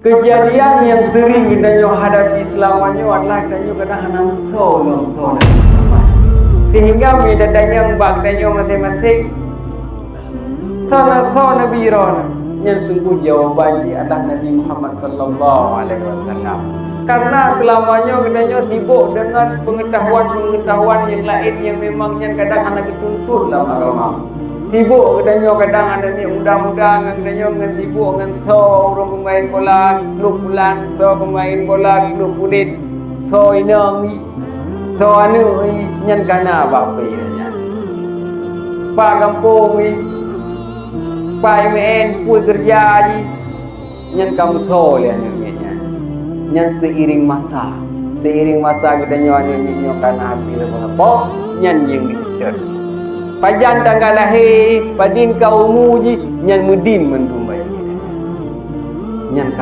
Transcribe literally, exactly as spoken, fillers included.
Keujadian nyang seuring geutanyoe hadapi seulama nyoe adalah geutanyoe kadang hana meusoe ngon soe Nabi Muhammad. Sehingga meunyoe tatanyong bak geutanyoe maséng-maséng, soe na-, soe Nabi droeneuh? Nyan sungguh jawaban jih adalah Nabi Muhammad sallallahu alaihi wasallam. Karena seulama nyoe geutanyoe sibok deungon peungeutahuan-peungeutahuan nyang laén nyang memang nyan kadang hana geutuntut lam agama. Sibok geutanyoe kadang aneuk miet muda-muda ngon geutanyoe ngon sibok ngon soe ureueng peumaén bola klub pulan, soe peumaén bola klub pulan, soe inong jih, soe aneuk jih, nyan kana bak peue nyan. Pak gampông jih, Pak M N, peue keureuja jih, nyan ka meusoe lé aneuk miet nyan. Nyan seiring masa, seiring masa geutanyoe aneuk miet nyoe kana hana sapeue-sapeue, nyan nyang geuseutôt. Pajan tanggai lahé, padum ka umu jih, nyan meudin mandum bak jih. Nyan ka